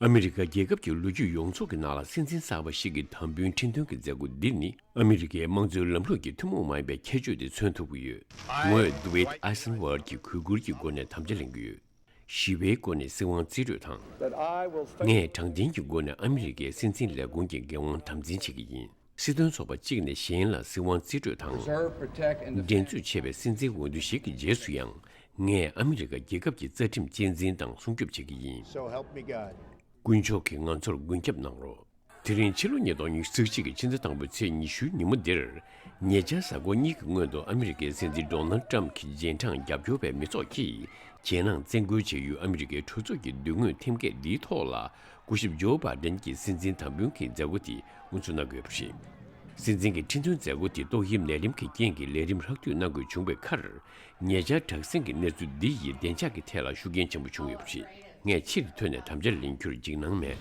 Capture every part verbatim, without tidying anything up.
ཨ་མི་རི་ཀ་རྒྱལ་ཁབ་ཀྱི་ལོ་རྒྱུས་ཡོངས་རྫོགས་ཀྱི་ནང་ལ་སྲིད་འཛིན་གསར་པ་ཞིག་གི་དམ་འབུལ་ཁྲི་འདོན་གྱི་མཛད་སྒོ་འདི་ནི་ཨ་མི་རི་ཀའི་དམངས་གཙོའི་ལམ་ལུགས་ཀྱི་ཐུན་མོང་མ་ཡིན་པའི་ཁྱད་ཆོས་དེ་མཚོན་ཐུབ་ཀྱི་ཡོད། ངོས་ཌུ་ཝེད་ཨའི་སན་ཝར་གྱིས་གུས་བཀུར་གྱི་སྒོ་ནས་དམ་བཅའ་ལེན་གྱི་ཡོད། ཞི་བའི་སྒོ་ནས་སྲིད་དབང་རྩིས་སྤྲོད་དང་། ངས་དྲང་བདེན་གྱི་སྒོ་ནས་ཨ་མི་རི་ཀའི་སྲིད་འཛིན་ལས་ཁུངས་ཀྱི་འགན་དབང་དམ་འཛིན་བྱེད་ཀྱི་ཡིན། སྲིད་དོན་ཚོགས་པ་གཅིག་ནས་གཞན་ལ་སྲིད་དབང་རྩིས་སྤྲོད་དང་། འགྲན་རྩོད་ཆེ་བའི་སྲིད་འཛིན་འོས་བསྡུ་ཞིག་གི་རྗེས་སུ་ཡང་། ངས་ཨ་མི་རི་ཀ་རྒྱལ་ཁབ་ཀྱི་རྩ་ཁྲིམས་གཅེས་འཛིན་དང་སྲུང་སྐྱོབ་བྱེད་ཀྱི་ཡིན། དཀོན་མཆོག་གིས་ང་ཚོར་མགོན་སྐྱབས་གནང་རོགས། དེ་རིང་ཕྱི་ལོ་ཉིས་སྟོང་ཉི་ཤུ་རྩ་གཅིག་གི་ཕྱི་ཟླ་དང་པོའི་ཚེས་ཉི་ཤུའི་ཉིན་མོ་འདིར། ཉེ་ཆར་གཟའ་འཁོར་གཉིས་ཀྱི་སྔོན་དུ་ཨ་མི་རི་ཀའི་སྲིད་འཛིན་ཌོ་ནལ་ཊམ་གྱི་རྗེས་འབྲང་རྒྱབ་སྐྱོར་བའི་མི་ཚོགས་ཀྱིས། རྒྱལ་ནང་བཙན་རྒོལ་བྱེད་ཡུལ་ཨ་མི་རི་ཀའི་གྲོས་ཚོགས་ཀྱི་མདུན་ངོས་ཐེམ་སྐས་འདིའི་ཐོག་ལ། སྐུ་ཞབས་ཇོ་བྷའི་ཌེན་གྱི་སྲིད་འཛིན་དམ་འབུལ་གྱི་མཛད་སྒོ་དེ་དབུ་འཛུགས་གནང་དགོས་པ་རེད། སྲིད་འཛིན་གྱི་ཁྲི་འདོན་མཛད་སྒོ་དེ་ཏོག་དབྱིབས་ནད་རིམས་ཀྱི་རྐྱེན་གྱིས་ལས་རིམ་ཧྲག་བསྡུས་གནང་དགོས་བྱུང་བའི་ཁར། ཉེ་ཆར་དྲག་ཟིང་གི་གནས་ཚུལ་འདི་ཡིས་བདེ་འཇགས་ཀྱི་ཐད་ལ་ཤུགས་རྐྱེན་ཆེན་པོ་བྱུང་ཡོད་པ་རེད། ངས་ཕྱིར་ཐོན་ནས་དམ་བཅའ་ལེན་རྒྱུར་འཇིགས་སྣང་མེད།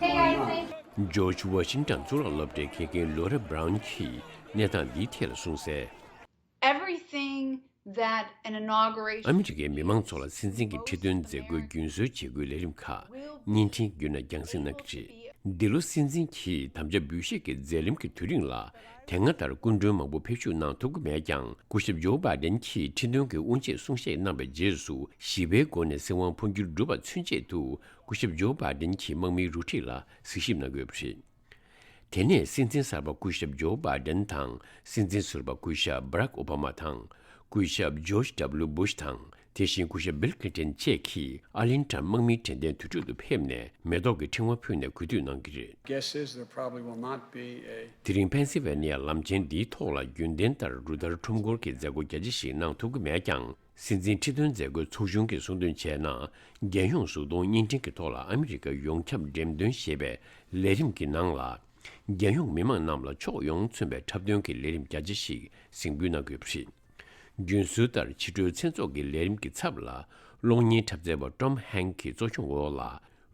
Hey guys, thank you. ཇོརྗ་ཝ་ཤིང་ཊོན་གཙུག་ལག་སློབ་གྲྭའི་དགེ་རྒན་ལོ་ར་བྷ་རའུན་གྱིས་གནས་སྟངས་འདིའི་ཐད་ལ་གསུངས་གསལ། Everything that an inauguration ཨ་མི་རི་ཀའི་མི་མང་ཚོ་ལ་སྲིད་འཛིན་གྱི་ཁྲི་འདོན་མཛད་སྒོའི་རྒྱུན་སྲོལ་བྱེད་སྒོའི་ལས་རིམ་ཁག་བརྙན་འཕྲིན་བརྒྱུད་ནས་རྒྱང་སྲིང་གནང་གི་རེད། འདི་ལོ་སྲིད་འཛིན་གྱིས་དམ་བཅའ་འབུལ་བཞེས་ཀྱི་མཛད་རིམ་གྱི་དུས་རིང་ལ་དེ་སྔ་ལྟར་སྐུ་མགྲོན་མང་པོ་ཕེབས་ཞུགས་གནང་ཐུབ་ཀྱི་མེད་ཀྱང་། སྐུ་ཞབས་ཇོ་བྷའི་ཌེན་གྱིས་ཁྲི་འདོན་གྱི་དབུ་འབྱེད་གསུང་བཤད་གནང་བའི་རྗེས་སུ་ཞི་བའི་སྒོ་ནས་སྲིད་དབང་འཕོ་འགྱུར་བསྒྲུབས་པ་ཚུན་ཆད་དུ་སྐུ་ཞབས་ཇོ་བྷའི་ཌེན་གྱི་དམག་མིའི་རུ་ཁྲིད་ལ་གཟིགས་ཞིབ་གནང་དགོས་པ་རེད། དེ་ནས་སྲིད་འཛིན་གསར་པ་སྐུ་ཞབས་ཇོ་བྷའི་ཌེན་དང་། སྲིད་འཛིན་ཟུར་པ་སྐུ་ཞབས་བྷ་རག་ཨོ་བྷ་མ་དང་། སྐུ་ཞབས་ཇོརྗ་ཌབ་ལུ་བྷུཤ་དང་། དེ་བཞིན་སྐུ་ཞབས་བྷིལ་ཀླིན་ཏན་བཅས་ཀྱིས་ཨར་ལིང་ཊོན་དམག་མིའི་དྲན་རྟེན་དུར་ཁྲོད་དུ་ཕེབས་ནས་མེ་ཏོག་གི་ཕྲེང་བ་ཕུལ་ནས་གུས་འདུད་གནང་གི་རེད། Guess is there probably will not be a དེ་རིང་ཕེན་སི་ཝེ་ནི་ཡ་ལམ་ཆེན་འདིའི་ཐོག་ལ་རྒྱུན་ལྡན་ལྟར་རུ་སྟར་ཁྲོམ་སྐོར་གྱི་མཛད་སྒོ་རྒྱ་ཆེ་ཞིག་གནང་ཐུབ་ཀྱི་མེད་ཀྱང་། སྲིད་འཛིན་ཁྲི་འདོན་མཛད་སྒོའི་ཚོགས་ཆུང་གིས་གསུངས་དོན་བྱས་ན། རྒྱལ་ཡོངས་གཟུགས་མཐོང་བརྙན་འཕྲིན་གྱི་ཐོག་ལ་ཨ་མི་རི་ཀ་ཡོངས་ཁྱབ་འགྲེམས་སྟོན་ཞེས་པའི་ལས་རིམ་གྱི་ནང་ལ། རྒྱལ་ཡོངས་མི་མང་རྣམས་ལ་ཕྱོགས་ཡོངས་མཚོན་པའི་འཁྲབ་སྟོན་གྱི་ལས་རིམ་རྒྱ་ཆེ་ཞིག་གཟིགས་འབུལ་གནང་དགོས་པ་རེད། རྒྱུན་སྲོལ་ལྟར་ཕྱི་དྲོའི་མཚན་ཚོགས་ཀྱི་ལས་རིམ་གྱི་ཚབ་ལ། གློག་བརྙན་འཁྲབ་རྩལ་བ་ཊོམ་ཧེང་གི་གཙོ་སྐྱོང་འོག་ལ།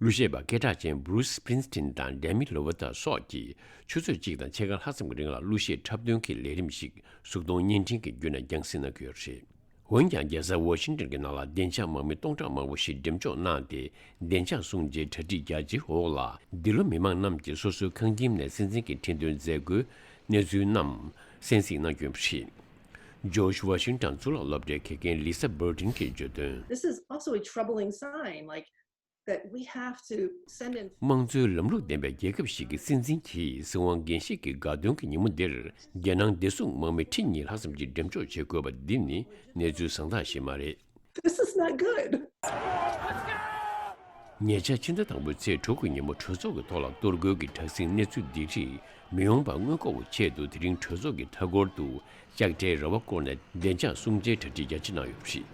གླུ་གཞས་པ་སྐད་གྲགས་ཅན་བྷུ་རུ་སི་སྤྲིན་སི་ཊིན་དང་ཌེ་མི་ལོ་ཝར་ཊར་སོགས་ཀྱིས་ཆུ་ཚོད་གཅིག་དང་ཕྱེད་ཀ་ལྷག་ཙམ་གྱི་རིང་ལ་གླུ་གཞས་འཁྲབ་སྟོན་གྱི་ལས་རིམ་ཞིག་གཟུགས་མཐོང་བརྙན་འཕྲིན་གྱི་བརྒྱུད་ནས་རྒྱང་སྲིང་གནང་གི་ཡོད་པ་རེད། འོན་ཀྱང་། རྒྱལ་ས་ཝ་ཤིང་ཏོན་གྱི་ནང་ལ་བདེ་འཇགས་དམག་མི་སྟོང་ཕྲག་མང་པོ་ཞིག་འགྲེམས་འཇོག་གནང་སྟེ། བདེ་འཇགས་སྲུང་བྱའི་གྲ་སྒྲིག་རྒྱ་ཆེའི་འོག་ལ། འདི་ལོ་མི་མང་རྣམས་ཀྱིས་སོ་སོའི་ཁང་ཁྱིམ་ནས་སྲིད་འཛིན་གྱི་ཁྲི་འདོན་མཛད་སྒོའི་གནས་ཚུལ་རྣམས་གསན་གཟིགས་གནང་རྒྱུ་ཡིན་པ་རེད། ཇོརྗ་ཝ་ཤིང་ཏོན་གཙུག་ལག་སློབ་གྲྭའི་དགེ་རྒན་ལི་ས་བྷར་ཏིན་གྱིས་བརྗོད་དོན། This is also a troubling sign, like, that we have to send in དམངས་གཙོའི་ལམ་ལུགས་ལྡན་པའི་རྒྱལ་ཁབ་ཞིག་གི་སྲིད་འཛིན་གྱིས་སྲིད་དབང་འགན་བཞེས་ཀྱི་དགའ་སྟོན་གྱི་ཉིན་མོ་འདིར། རྒྱལ་ནང་བདེ་སྲུང་དམག་མི་ཁྲི་གཉིས་ལྷག་ཙམ་གྱིས་འགྲེམས་འཇོག་བྱེད་དགོས་པ་འདི་ནི་གནས་ཚུལ་བཟང་ཐག་ཞིག་མ་རེད། This is not good. ཉེ་ཆར་ཕྱི་ཟླ་དང་པོའི་ཚེས་དྲུག་གི་ཉིན་མོ་གྲོས་ཚོགས་ཀྱི་ཐོག་ལ་གཏོར་རྒོལ་གྱི་དྲག་ཟིང་གནས་ཚུལ་འདི་རིགས་མི་ཡོང་པ་སྔོན་འགོག་གི་ཆེད་དུ། དེ་རིང་གྲོས་ཚོགས་ཀྱི་མཐའ་འཁོར་དུ་ལྕགས་དྲའི་ར་བ་བསྐོར་ནས་བདེ་འཇགས་སྲུང་བྱའི་གྲ་སྒྲིག་རྒྱ་ཆེ་གནང་ཡོད་པ་རེད།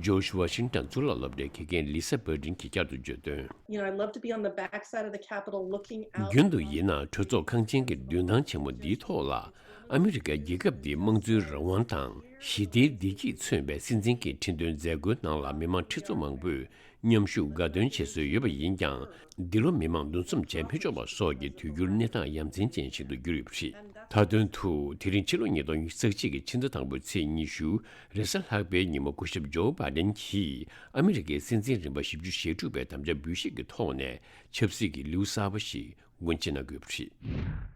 ཇོརྗ་ཝ་ཤིང་ཏོན་གཙུག་ལག་སློབ་གྲྭའི་དགེ་རྒན་ལི་ས་བྷར་ཏིན་གྱིས་བསྐྱར་དུ་བརྗོད་དོན། You know, I'd love to be on the backside of the Capitol looking out. རྒྱུན་དུ་ཡིན་ན་གྲོས་ཚོགས་ཁང་ཆེན་གྱི་མདུན་ཐང་ཆེན་མོ་འདིའི་ཐོག་ལ། ཨ་མི་རི་ཀ་རྒྱལ་ཁབ་འདིའི་དམངས་གཙོའི་རང་དབང་དང་ཞི་བདེའི་བདེ་སྐྱིད་མཚོན་པའི་སྲིད་འཛིན་གྱི་ཁྲི་འདོན་མཛད་སྒོའི་ནང་ལ་མི་མང་ཁྲི་ཚོ་མང་པོས་མཉམ་ཞུགས་དགའ་སྟོན་བྱེད་སྲོལ་ཡོད་པ་ཡིན་ཀྱང་། འདི་ལོ་མི་མང་འདུ་འཛོམས་བྱེད་མི་ཆོག་པ་སོགས་ཀྱི་དུས་འགྱུར་གནས་སྟངས་ཡ་མཚན་ཅན་ཞིག་ཏུ་གྱུར་ཡོད་པ་རེད། མཐའ་དོན་དུ། དེ་རིང་ཕྱི་ལོ་ཉིས་སྟོང་ཉི་ཤུ་རྩ་གཅིག་གི་ཕྱི་ཟླ་དང་པོའི་ཚེས་ཉི་ཤུ་རེས་གཟའ་ལྷག་པའི་ཉིན་མོ་སྐུ་ཞབས་ཇོ་བྷའི་ཏིན་གྱིས་ཨ་མི་རི་ཀའི་སྲིད་འཛིན་རིམ་པ་བཞི་བཅུ་ཞེ་དྲུག་པའི་དམ་བཅའ་འབུལ་བཞེས་ཀྱི་ཐོག་ནས་ཆབ་སྲིད་ཀྱི་ལེའུ་གསར་པ་ཞིག་སྒོ་འབྱེད་གནང་དགོས་པ་རེད།